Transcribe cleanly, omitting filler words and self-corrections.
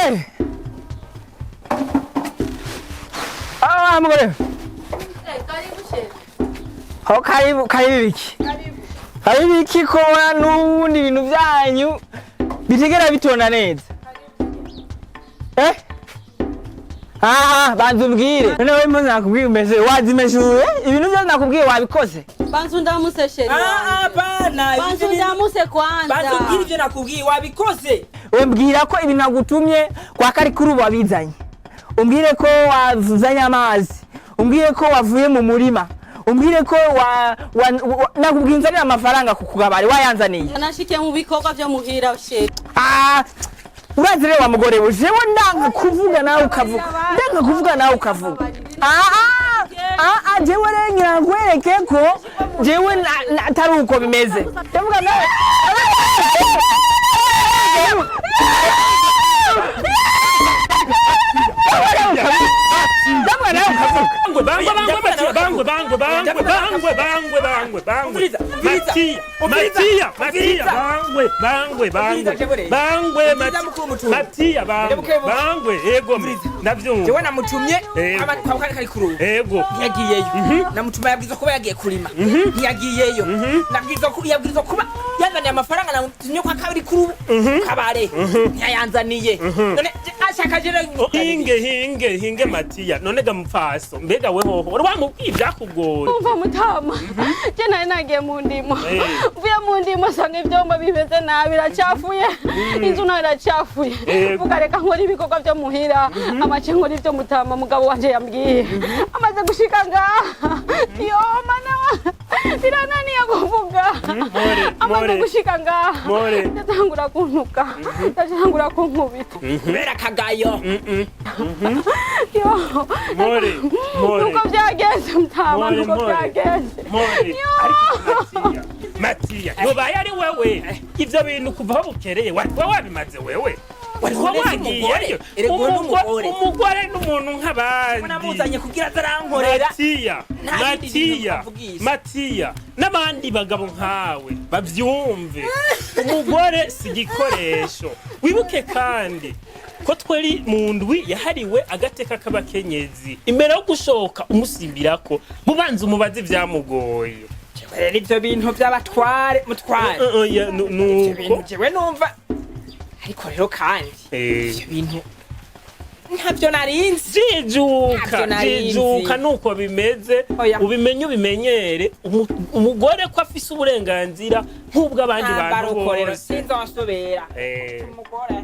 Mugore! Ah, mugore. Karibu shefu. Ho, karibu, karibu iki? Karibu. Karibu iki ko n'ubundi ibintu byanyu bitigera bitonda neza? Eh? Aha, banza umbwire. None wewe mpoze nakubwiye umeze wazimeshuye? Ibintu byose nakubwiye wabikoze? Banza undamuse, chéri Ah, wanje. hapana. Banza undamuse kwanza. Banza umbwire ivyo nakubwiye wabikoze. Umbwira ko ibintu nagutumye kwa kari ubu wabizanye. Umbwire ko wazanye amazi. Umbwire ko wavuye mu murima. Umbwire ko wa nakubwiye nzanira amafaranga ku kugabari, wayanzaniye? Nashike mu bikorwa vyo muhira, chéri. Ah, urazi rero wa mugore we, jewe ndanga kuvuga nawe ukavuga, ndanga kuvuga nawe ukavuga. Ah ah ah ah, jewe rero ngira nkwereke ko jewe atari uko bimeze. Ndavuga nawe. Ndavuga nawe ukavuga. Bangwe, bangwe, bangwe, Matiya, bangwe, bangwe, bangwe, bangwe, bangwe, bangwe, bangwe. Umviriza, umviriza, Matiya, umviriza, Matiya, Matiya, umviriza. bangwe, bangwe, bangwe, Umviriza, jewe. bangwe, Umviriza, mukuru mutumba. Matiya, bangwe, Buke buke. bangwe, ego, Umviriza. ndavyumva. Jewe namutumye kwa kari kuri ubu. Ntiyagiyeyo. Namutuma yabwirizwa kuba yagiye kurima. Ntiyagiyeyo. Nabwirizwa yabwirizwa kuba yanzaniye amafaranga namutumye kwa kabiri kuri ubu. Kabare. Ntiyayanzaniye. None ashaka je Hinge, hinge, hinge, Matiya, none ga mupfaso, mbega we hoho, wari wamubwiye ivyakugoye? Umva mutama. Je nari nagiye mu ndimo. Mvuye mu ndimo sanga ivyombo bimeze nabi, biracafuye. Inzu nayo iracafuye. Vuga reka nkora ibikorwa vyo muhira. Amace nkora ivyo mutama mugabo wanje yambwiye. Amaze gushika ngaha. Yo mana wa. Birananiye kuvuga. More, Amaze more. gushika ngaha. More. Ndatangura kuntuka. Ndatangura kunkubita. Kubera akagayo. Yo. More, more. Nuko byagenze mutama, More, nuko more. byagenze. More, ariko Matiya, Matiya, yobaye ari wewe, ivyo bintu kuva aho bukereye wari kuba wabimaze wewe? Wari kuba None si umugore? wagiyeyo? Erega uwo ni umugore. Umugore n'umuntu nk'abandi. Namuzanye kugira azarankorera. Matiya, Nta bindi bintu Matiya, mbavugisha. Matiya n'abandi bagabo nkawe bavyumve, umugore si igikoresho. Wibuke kandi ko twari mu ndwi yahariwe agateka k'abakenyezi. Imbere yo gushoka umusimbirako, mubanza umubaze ivyamugoye. Jewe rero ivyo bintu vy'abatware mutware. Ya, Ivyo bintu nuko jewe numva. Ariko rero kandi ivyo bintu ntabyo narinzi. Jijuka. Ntabyo nari nzi. Jijuka, nuko bimeze. Oya. Ubimenye, ubimenyere. Umugore ko afise uburenganzira nk'ubw'abandi bantu Ntambaruko rero bose. sinzosubira. Umugore.